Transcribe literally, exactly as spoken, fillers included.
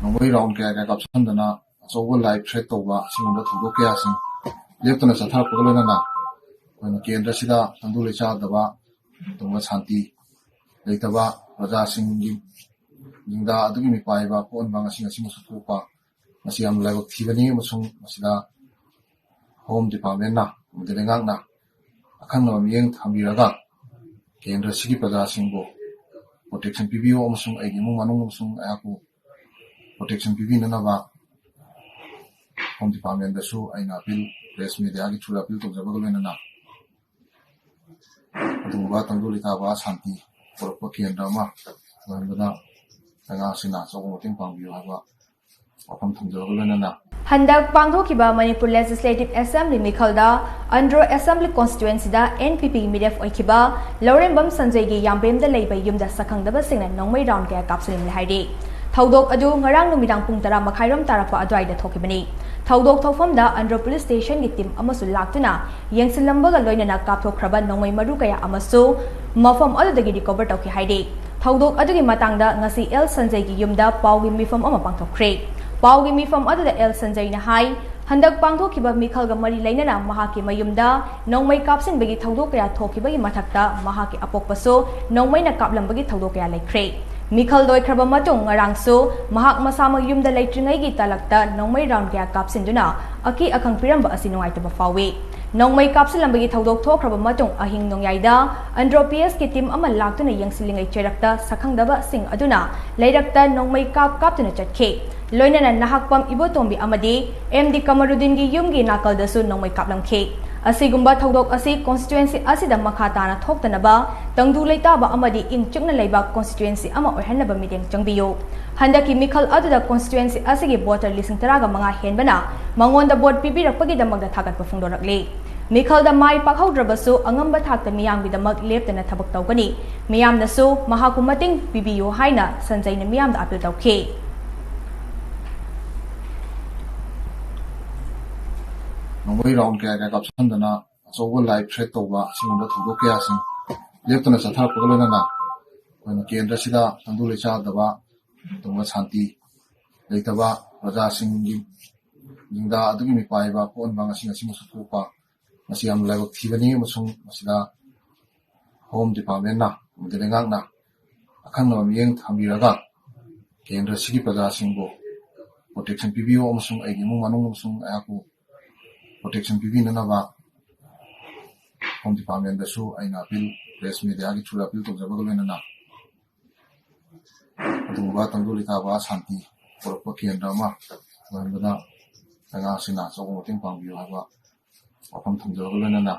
ꯅꯣꯡꯃꯩ ꯔꯥꯎꯟ ꯀꯌꯥ ꯀꯌꯥ ꯀꯥꯞꯁꯤꯟꯗꯅ ꯑꯆꯧꯕ ꯂꯥꯏꯐ ꯊ꯭ꯔꯦꯠ ꯇꯧꯕ ꯑꯁꯤꯒꯨꯝꯕ ꯊꯧꯗꯣꯛ ꯀꯌꯥꯁꯤꯡ ꯂꯦꯞꯇꯅ ꯆꯠꯊꯔꯛꯄꯒ ꯂꯣꯏꯅꯅ ꯑꯩꯈꯣꯏꯅ ꯀꯦꯟꯗ꯭ꯔꯁꯤꯗ ꯇꯪꯗꯨ ꯂꯩꯆꯥꯗꯕ, ꯑꯗꯨꯒꯨꯝꯕ ꯁꯥꯟꯇꯤ ꯂꯩꯇꯕ, ꯄ꯭ꯔꯖꯥꯁꯤꯡꯒꯤ ꯖꯤꯡꯗ ꯑꯗꯨꯒꯤ ꯃꯤꯄꯥꯏꯕ ꯄꯣꯛꯍꯟꯕ ꯉꯁꯤ ꯉꯁꯤꯃꯛꯁꯨ ꯊꯣꯛꯄ, ꯃꯁꯤ ꯌꯥꯝꯅ ꯂꯥꯏꯕꯛ ꯊꯤꯕꯅꯤ꯫ ꯑꯃꯁꯨꯡ ꯃꯁꯤꯗ ꯍꯣꯝ ꯗꯤꯄꯥꯔꯠꯃꯦꯟꯅ ꯑꯃꯗꯤ ꯂꯩꯉꯥꯛꯅ ꯑꯈꯟꯅꯕ ꯃꯤꯠꯌꯦꯡ ꯊꯝꯕꯤꯔꯒ ꯀꯦꯟꯗ꯭ꯔꯁꯤꯒꯤ ꯄ꯭ꯔꯖꯥꯁꯤꯡꯕꯨ ꯄ꯭ꯔꯣꯇꯦꯛꯁꯟ ꯄꯤꯕꯤꯌꯨ ꯑꯃꯁꯨꯡ ꯑꯩꯒꯤ ꯏꯃꯨꯡ ꯃꯅꯨꯡ ꯑꯃꯁꯨꯡ ꯑꯩꯍꯥꯛꯄꯨ ꯄ꯭ꯔꯣꯇꯦꯛꯁꯟ ꯄꯤꯕꯤꯅꯅꯕ ꯍꯣꯝ ꯗꯤꯄꯥꯔꯠꯃꯦꯟꯗꯁꯨ ꯑꯩꯅ ꯑꯄꯤꯜ, ꯄ꯭ꯔꯦꯁ ꯃꯦꯗꯤꯌꯥꯒꯤ ꯊ꯭ꯔꯨꯗ ꯑꯄꯤꯜ ꯇꯧꯖꯕꯒ ꯂꯣꯏꯅꯅ ꯑꯗꯨꯒꯨꯝꯕ ꯇꯪꯗꯨ ꯂꯩꯇꯥꯕ ꯁꯥꯟꯇꯤ ꯄꯨꯔꯛꯄ ꯀꯦꯟꯗ꯭ꯔ ꯑꯃ ꯑꯣꯏꯍꯟꯕꯗ ꯂꯩꯉꯥꯛꯁꯤꯅ ꯑꯆꯧꯕ ꯃꯇꯦꯡ ꯄꯥꯡꯕꯤꯌꯨ ꯍꯥꯏꯕ ꯋꯥꯐꯝ ꯊꯝꯖꯕꯒ ꯂꯣꯏꯅꯅ ꯍꯟꯗꯛ ꯄꯥꯡꯊꯣꯛꯈꯤꯕ ꯃꯅꯤꯄꯨꯔ ꯂꯦꯖꯤꯁꯂꯦꯇꯤꯚ ꯑꯦꯁꯦꯝꯕ꯭ꯂꯤ ꯃꯤꯈꯜꯗ ꯑꯟꯗ꯭ꯔꯣ ꯑꯦꯁꯦꯝꯕ꯭ꯂꯤ ꯀꯣꯟꯁꯇꯤꯇ꯭ꯋꯦꯟꯁꯤꯗ ꯑꯦꯟ ꯄꯤ ꯄꯤꯒꯤ ꯃꯤꯔꯦꯞ ꯑꯣꯏꯈꯤꯕ ꯂꯧꯔꯦꯝꯕꯝ ꯁꯟꯖꯣꯏꯒꯤ ꯌꯥꯝꯕꯦꯝꯗ ꯂꯩꯕ ꯌꯨꯝꯗ ꯁꯛꯈꯪꯗꯕꯁꯤꯡꯅ ꯅꯣꯡꯃꯩ ꯔꯥꯎꯟ ꯀꯌꯥ ꯀꯥꯞꯁꯤꯜꯂꯝꯂꯦ ꯍꯥꯏꯔꯤ꯫ ꯊꯧꯗꯣꯛ ꯑꯗꯨ ꯉꯔꯥꯡ ꯅꯨꯃꯤꯗꯥꯡ ꯄꯨꯡ ꯇꯔꯥ ꯃꯈꯥꯏꯔꯣꯝ ꯇꯥꯔꯛꯄ ꯑꯗꯨꯋꯥꯏꯗ ꯊꯣꯛꯈꯤꯕꯅꯤ꯫ ꯊꯧꯗꯣꯛ ꯊꯣꯛꯐꯝꯗ ꯑꯟꯗ꯭ꯔꯣ ꯄꯨꯂꯤꯁ ꯁ꯭ꯇꯦꯁꯟꯒꯤ ꯇꯤꯝ ꯑꯃꯁꯨ ꯂꯥꯛꯇꯨꯅ ꯌꯦꯡꯁꯤꯜꯂꯝꯕꯒ ꯂꯣꯏꯅꯅ ꯀꯥꯞꯊꯣꯛꯈ꯭ꯔꯕ ꯅꯣꯡꯃꯩ ꯃꯔꯨ ꯀꯌꯥ ꯑꯃꯁꯨ ꯃꯐꯝ ꯑꯗꯨꯗꯒꯤ ꯔꯤꯀꯣꯚꯔ ꯇꯧꯈꯤ ꯍꯥꯏꯔꯤ꯫ ꯊꯧꯗꯣꯛ ꯑꯗꯨꯒꯤ ꯃꯇꯥꯡꯗ ꯉꯁꯤ ꯑꯦꯜ ꯁꯟꯖꯩꯒꯤ ꯌꯨꯝꯗ ꯄꯥꯎꯒꯤ ꯃꯤꯐꯝ ꯑꯃ ꯄꯥꯡꯊꯣꯛꯈ꯭ꯔꯦ꯫ ꯄꯥꯎꯒꯤ ꯃꯤꯐꯝ ꯑꯗꯨꯗ ꯑꯦꯜ ꯁꯟꯖꯩꯅ ꯍꯥꯏ, ꯍꯟꯗꯛ ꯄꯥꯡꯊꯣꯛꯈꯤꯕ ꯃꯤꯈꯜꯒ ꯃꯔꯤ ꯂꯩꯅꯅ ꯃꯍꯥꯛꯀꯤ ꯃꯌꯨꯝꯗ ꯅꯣꯡꯃꯩ ꯀꯥꯞꯁꯤꯟꯕꯒꯤ ꯊꯧꯗꯣꯛ ꯀꯌꯥ ꯊꯣꯛꯈꯤꯕꯒꯤ ꯃꯊꯛꯇ ꯃꯍꯥꯛꯀꯤ ꯑꯄꯣꯛꯄꯁꯨ ꯅꯣꯡꯃꯩꯅ ꯀꯥꯞꯂꯝꯕꯒꯤ ꯊꯧꯗꯣꯛ ꯀꯌꯥ ꯂꯩꯈ꯭ꯔꯦ꯫ ꯃꯤꯈꯜ ꯂꯣꯏꯈ꯭ꯔꯕ ꯃꯇꯨꯡ ꯉꯔꯥꯡꯁꯨ ꯃꯍꯥꯛ ꯃꯁꯥꯃꯛ ꯌꯨꯝꯗ ꯂꯩꯇ꯭ꯔꯤꯉꯩꯒꯤ ꯇꯥꯂꯛꯇ ꯅꯣꯡꯃꯩ ꯔꯥꯎꯟ ꯀꯌꯥ ꯀꯥꯞꯁꯤꯟꯗꯨꯅ ꯑꯀꯤ ꯑꯈꯪ ꯄꯤꯔꯝꯕ ꯑꯁꯤ ꯅꯨꯡꯉꯥꯏꯇꯕ ꯐꯥꯎꯏ꯫ ꯅꯣꯡꯃꯩ ꯀꯥꯞꯁꯤꯜꯂꯝꯕꯒꯤ ꯊꯧꯗꯣꯛ ꯊꯣꯛꯈ꯭ꯔꯕ ꯃꯇꯨꯡ ꯑꯍꯤꯡ ꯅꯣꯡꯌꯥꯏꯗ ꯑꯟꯗ꯭ꯔꯣ ꯄꯤ ꯑꯦꯁꯀꯤ ꯇꯤꯝ ꯑꯃ ꯂꯥꯛꯇꯨꯅ ꯌꯦꯡꯁꯤꯜꯂꯤꯉꯩ ꯆꯩꯔꯛꯇ ꯁꯛꯈꯪꯗꯕꯁꯤꯡ ꯑꯗꯨꯅ ꯂꯩꯔꯛꯇ ꯅꯣꯡꯃꯩ ꯀꯥꯞ ꯀꯥꯞꯇꯨꯅ ꯆꯠꯈꯤ꯫ ꯂꯣꯏꯅꯅ ꯅꯍꯥꯛꯄꯝ ꯏꯕꯣꯇꯣꯝꯕꯤ ꯑꯃꯗꯤ ꯑꯦꯝ ꯗꯤ ꯀꯃꯔꯨꯗꯤꯟꯒꯤ ꯌꯨꯝꯒꯤ ꯅꯥꯀꯜꯗꯁꯨ ꯅꯣꯡꯃꯩ ꯀꯥꯞꯂꯝꯈꯤ꯫ ꯑꯁꯤꯒꯨꯝꯕ ꯊꯧꯗꯣꯛ ꯑꯁꯤ ꯀꯣꯟꯁꯇꯤꯇ꯭ꯋꯦꯟꯁꯤ ꯑꯁꯤꯗ ꯃꯈꯥ ꯇꯥꯅ ꯊꯣꯛꯇꯅꯕ ꯇꯪꯗꯨ ꯂꯩꯇꯥꯕ ꯑꯃꯗꯤ ꯏꯪ ꯆꯤꯛꯅ ꯂꯩꯕ ꯀꯣꯟꯁꯇꯤꯇ꯭ꯋꯦꯟꯁꯤ ꯑꯃ ꯑꯣꯏꯍꯟꯅꯕ ꯃꯤꯠꯌꯦꯡ ꯆꯪꯕꯤꯌꯨ꯫ ꯍꯟꯗꯛꯀꯤ ꯃꯤꯈꯜ ꯑꯗꯨꯗ ꯀꯣꯟꯁꯇꯤꯇ꯭ꯋꯦꯟꯁꯤ ꯑꯁꯤꯒꯤ ꯚꯣꯇꯔ ꯂꯤꯁꯤꯡ ꯇꯔꯥꯒ ꯃꯉꯥ ꯍꯦꯟꯕꯅ ꯃꯉꯣꯟꯗ ꯚꯣꯠ ꯄꯤꯕꯤꯔꯛꯄꯒꯤꯗꯃꯛꯇ ꯊꯥꯒꯠꯄ ꯐꯣꯡꯗꯣꯔꯛꯂꯤ꯫ ꯃꯤꯈꯜꯗ ꯃꯥꯏ ꯄꯥꯛꯍꯧꯗ꯭ꯔꯕꯁꯨ ꯑꯉꯝꯕ ꯊꯥꯛꯇ ꯃꯤꯌꯥꯝꯒꯤꯗꯃꯛ ꯂꯦꯞꯇꯅ ꯊꯕꯛ ꯇꯧꯒꯅꯤ꯫ ꯃꯤꯌꯥꯝꯅꯁꯨ ꯃꯍꯥꯛꯄꯨ ꯃꯇꯦꯡ ꯄꯤꯕꯤꯌꯨ ꯍꯥꯏꯅ ꯁꯟꯖꯩꯅ ꯃꯤꯌꯥꯝꯗ ꯑꯥꯄꯤꯜ ꯇꯧꯈꯤ꯫ ꯅꯣꯡꯃꯩ ꯔꯥꯎꯟ ꯀꯌꯥ ꯀꯌꯥ ꯀꯥꯞꯁꯤꯟꯗꯅ ꯑꯆꯧꯕ ꯂꯥꯏꯐ ꯊ꯭ꯔꯦꯠ ꯇꯧꯕ ꯑꯁꯤꯒꯨꯝꯕ ꯊꯧꯗꯣꯛ ꯀꯌꯥꯁꯤꯡ ꯂꯦꯞꯇꯅ ꯆꯠꯊꯔꯛꯄꯒ ꯂꯣꯏꯅꯅ ꯑꯩꯈꯣꯏꯅ ꯀꯦꯟꯗ꯭ꯔꯁꯤꯗ ꯇꯪꯗꯨ ꯂꯩꯆꯥꯗꯕ, ꯑꯗꯨꯒꯨꯝꯕ ꯁꯥꯟꯇꯤ ꯂꯩꯇꯕ ꯄ꯭ꯔꯖꯥꯁꯤꯡꯒꯤ ꯂꯤꯡꯗꯥ ꯑꯗꯨꯒꯤ ꯃꯤꯄꯥꯏꯕ ꯄꯣꯛꯍꯟꯕ ꯉꯁꯤ ꯉꯁꯤꯃꯛꯁꯨ ꯊꯣꯛꯄ ꯃꯁꯤ ꯌꯥꯝꯅ ꯂꯥꯏꯕꯛ ꯊꯤꯕꯅꯤ꯫ ꯑꯃꯁꯨꯡ ꯃꯁꯤꯗ Home Department ꯅ ꯑꯃꯗꯤ ꯂꯩꯉꯥꯛꯅ ꯑꯈꯟꯅꯕ ꯃꯤꯠꯌꯦꯡ ꯊꯝꯕꯤꯔꯒ ꯀꯦꯟꯗ꯭ꯔꯁꯤꯒꯤ ꯄ꯭ꯔꯖꯥꯁꯤꯡꯕꯨ protection ꯄꯤꯕꯤꯌꯨ ꯑꯃꯁꯨꯡ ꯑꯩꯒꯤ ꯏꯃꯨꯡ ꯃꯅꯨꯡ ꯑꯃꯁꯨꯡ ꯑꯩꯍꯥꯛꯄꯨ protection ꯄꯤꯕꯤꯅꯅꯕ Home Department ꯗꯁꯨ ꯑꯩꯅ appeal, press media ꯒꯤ through ꯗ appeal ꯇꯧꯖꯕꯒ ꯂꯣꯏꯅꯅ ꯑꯗꯨꯒꯨꯝꯕ ꯇꯪꯗꯨ ꯂꯩꯇꯥꯕ ꯁꯥꯟꯇꯤ ꯄꯨꯔꯛꯄ ꯀꯦꯟꯗ꯭ꯔ ꯑꯃ ꯑꯣꯏꯍꯟꯕꯗ ꯂꯩꯉꯥꯛꯁꯤꯡꯅ ꯑꯆꯧꯕ ꯃꯇꯦꯡ ꯄꯥꯡꯕꯤꯌꯨ ꯍꯥꯏꯕ ꯋꯥꯐꯝ ꯊꯝꯖꯕꯒ ꯂꯣꯏꯅꯅ